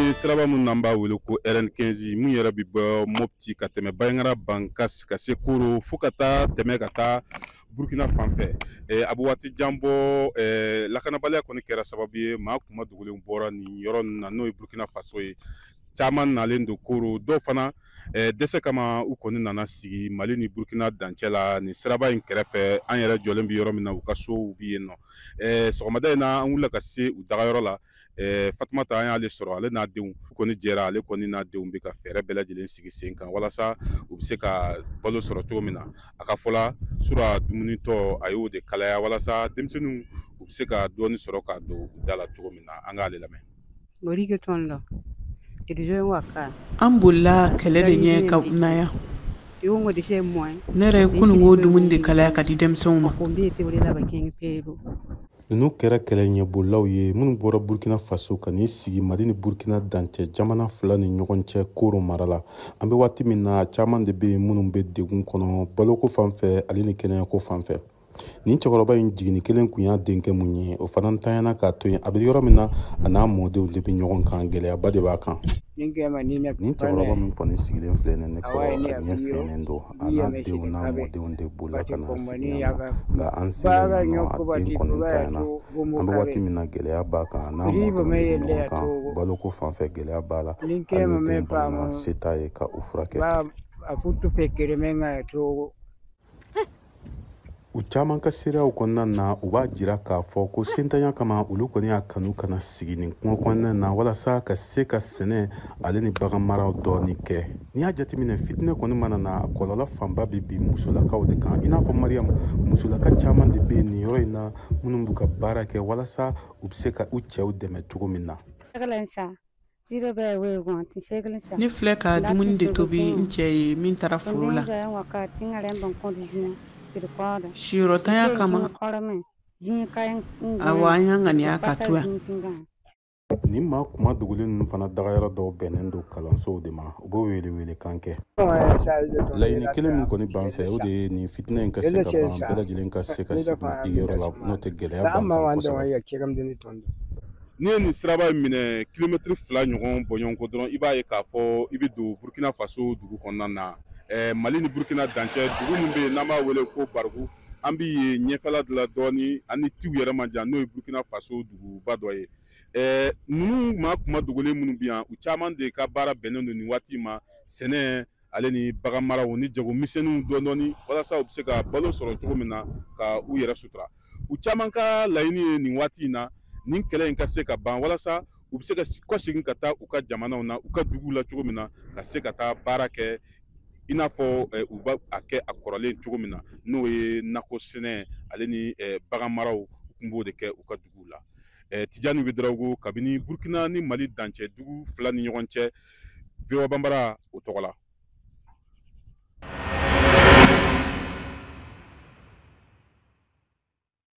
Nin siraba min n'an b'a wele ko RN15, min yɛrɛ bɛ bɔ Mopti ka tɛmɛ Bandiagara, Bankass, ka se Koro, fo ka taa tɛmɛ ka taa Burukina fan fɛ, a bɛ waati jan bɔ. Lakanabaliya kɔni kɛra sababu ye, maa kuma dogolen bɔra nin yɔrɔ ninnu na, n'o ye Burukina Faso ye. Caman nalen don Koro, dɔw fana dɛsɛ kama, u kɔni nana sigi Mali ni Burukina dancɛ la, nin siraba in kɛrɛfɛ. An yɛrɛ jɔlen bɛ yɔrɔ min na, u ka sow bɛ yen nɔ. Sɔgɔmada in na, an wulila ka se u dagayɔrɔ la. Fatumata, an y'ale sɔrɔ, ale n'a denw kɔni jɛra. Ale kɔni n'a denw bɛ ka fɛɛrɛ bɛɛ lajɛlen sigi sen kan walasa u bɛ se ka balo sɔrɔ cogo min na. A ka fɔ la, sura dumunitɔ, a y'o de kalaya walasa denmisɛnninw u bɛ se ka dɔɔni sɔrɔ ka don u da la cogo min na. An k'ale lamɛn. An bolila kɛlɛ de ɲɛ ka na yan. Ne yɛrɛ ye kununko dumuni de kalaya ka di denmisɛnw ma. Ninnu kɛra kɛlɛ ɲɛbolilaw ye minnu bɔra Burkina Faso ka n'i sigi Mali ni Burkina dancɛ jamana fila ni ɲɔgɔn cɛ, Koro mara la. An bɛ waati min na, caman de bɛ yen minnu bɛ degun kɔnɔ baloko fan fɛ ale ni kɛnɛyako fan fɛ. Nin cɛkɔrɔba in jiginni kelen kun y'a denkɛ mun ye, o fana ntanyana k'a to yen. A bɛ yɔrɔ min na, a n'a mɔdenw de bɛ ɲɔgɔn kan, gɛlɛyaba de b'a kan. Nin cɛkɔrɔba min kɔni sigilen filɛ nin ne kɔrɔ, a ɲɛ fiɲɛnen don. A n'a denw n'a mɔdenw de bolila ka na sigi yan nɔ, nka an selen yan nɔ, a den kɔni ntanyana. An bɛ waati min na, gɛlɛya b'a kan, a n'a mɔdenw de bɛ ɲɔgɔn kan. Baloko fan fɛ, gɛlɛya b'a la. Hali ni den banana, se t'a ye ka u furakɛ. U caman ka seereyaw kɔnɔna na, u b'a jira k'a fɔ ko sentanya kama, olu kɔni y'a kanu ka na sigi nin kungo kɔnɔna na walasa ka se ka sɛnɛ ale ni bagan maraw dɔɔni kɛ. N'i y'a jateminɛ, fitinɛ kɔni mana na, a kɔlɔlɔ fanba bɛ bin musolakaw de kan, i n'a fɔ Mariyamu. Musolaka caman de bɛ yen nin yɔrɔ in na minnu b'u ka baara kɛ walasa u bɛ se ka u cɛw dɛmɛ cogo min na. Ne filɛ ka dumuni de tobi n cɛ ye min taara foro la. Siyɔrɔtanya kama, awa, an y'an ŋaniya ka to yan. Nin maa kuma dogolen ninnu fana dagayɔrɔ dɔw bɛnnen don kalansow de ma. U b'o wele welekan kɛ. Laɲini kelen min kɔni b'an fɛ, o de ye nin fitinɛ in ka se ka ban, bɛɛ lajɛlen ka se ka segin i yɔrɔ la, n'o tɛ gɛlɛya b'an kan kosɛbɛ. N'i ye nin siraba in minɛ, kilomɛtiri 2 ɲɔgɔn bɔɲɔgɔnko dɔrɔn, i b'a ye k'a fɔ i bɛ don Burukina Faso dugu kɔnɔna na. Mali ni Burukina dancɛ dugu min bɛ yen n'an b'a wele ko Barigu, an bɛ yen ɲɛfɛla de la dɔɔni, an ni Tiw yɛrɛ man jan, n'o ye Burukina Faso duguba dɔ ye. Ninnu maa kuma dogolen minnu bɛ yan, u caman de ka baara bɛnnen don nin waati ma sɛnɛ ale ni bagan maraw ni jago misɛnninw dɔɔni dɔɔni, walasa u bɛ se ka balo sɔrɔ cogo min na ka u yɛrɛ sutura. U caman ka laɲini ye nin waati in na, nin kɛlɛ in ka se ka ban, walasa u bɛ se ka kɔsegin ka taa u ka jamanaw na, u ka duguw la cogo min na, ka se ka taa baara kɛ i n'a fɔ u b'a a kɛ a kɔrɔlen cogo min na, n'o ye nakɔ sɛnɛ ale ni bagan maraw. U tun b'o de kɛ u ka duguw la. Tijani Ouédraogo, kabini Burukina ni Mali dancɛ dugu fila ni ɲɔgɔn cɛ, VOA Banbara o tɔgɔ la.